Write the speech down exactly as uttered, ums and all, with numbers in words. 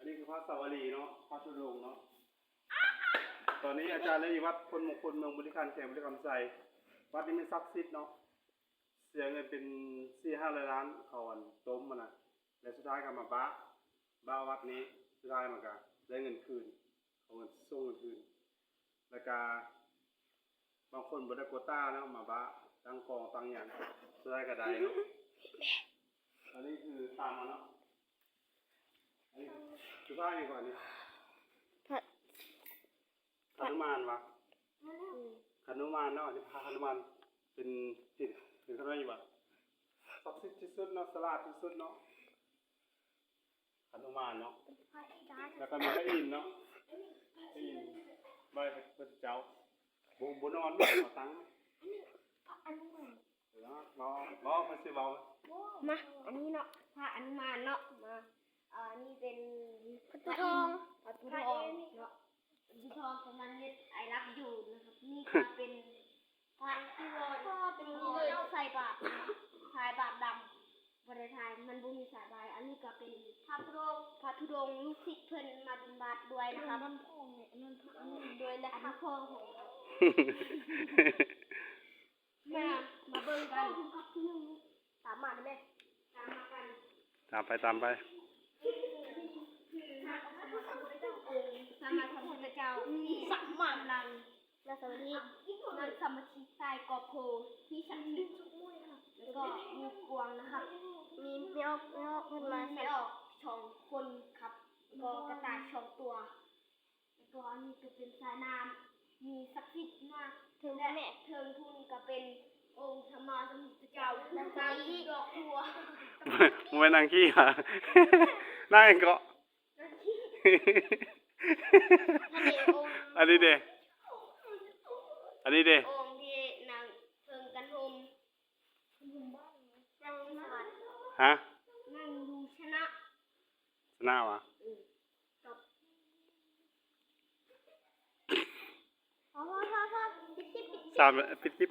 อันนี้คือพระสาวัตถีเนาะ พระธุดงค์เนาะ ตอนนี้อาจารย์ได้อยู่วัดพลมงคล เมืองบริขาร แขวงบริขารไชย วัดนี้มันศักดิ์สิทธิ์เนาะ เสียเงินเป็นสี่ห้าร้อยล้าน เขาอันต้มมันนะ และสุดท้ายก็มาบะ บะวัดนี้ สุดท้ายมันก็ได้เงินคืน เอาเงินส่งเงินคืน แล้วก็บางคนบ่ได้โควต้าเนาะ มาบะตั้งกองตั้งหยัง สุดท้ายก็ได้เนาะ อันนี้คือตามมาเนาะ อันนี้คือผ้าอย่างก่อนนี่ พระ หนุมานวะ อืม หนุมานเนาะ อันนี้พระหนุมาน เป็น เป็น เป็นเขาเรียกว่าศักดิ์สิทธิ์ที่สุดเนาะ ฉลาดที่สุดเนาะ หนุมานเนาะ แล้วก็มีพระอินทร์เนาะ พระอินทร์ ไหว้พระพุทธเจ้า บ่ บ่นอน บ่ตั้ง อันนี้พระอนุมาน เดี๋ยวนะ รอ รอมันสิเว้า มา อันนี้เนาะ พระอนุมานเนาะ มา อ่า นี่เป็น พระตุทอง พระตุทองเนาะ พระตุทองกำลังเฮ็ด I love you นะครับ นี่ก็เป็นพระที่ว่าเป็นเจ้าใส่บาตรเนาะ สายบาตรดำ บ่ได้ถ่าย มันบ่มีสายบาตร อันนี้ก็เป็นพระธุดงค์ พระธุดงค์ ลูกศิษย์เพิ่นมาบิณฑบาตด้วยนะครับ มันพ่องเนี่ยมันพระอันนี้ ด้วยนะครับ พ่อของเรา มา มาเบิ่งกัน ตามมาได้ไหม ตามมากัน ตามไป ตามไป สมมาสัมพุทธเจ้า สัมมากำลัง นั่งสมาธิ นั่งสมาธิใต้กอโพธิ์ที่ศักดิ์สิทธิ์ แล้วก็มีกวางนะครับ มีแม่ออก แม่ออกเพิ่นมา มีแม่ออกสองคนครับ แล้วก็กระต่ายสองตัว แล้วก็อันนี้ก็เป็นสายน้ำ มีศักดิ์สิทธิ์มาก ถึง และ แม่ เทิงทุนก็เป็นองค์สมมาสัมพุทธเจ้า นั่งสมาธิ ดอกบัว มวยนางขี้อ่ะ นั่งเกาะ นั่งขี้ อันนี้องค์ อันนี้เด้ อันนี้เด้ องค์ที่นั่งเทิงกันโฮม นั่งสมาธิ ฮะ นั่งดูชนะ ชนะวะ อืม พอพอพอพอปิดคลิปปิดคลิป สาม ปิดคลิป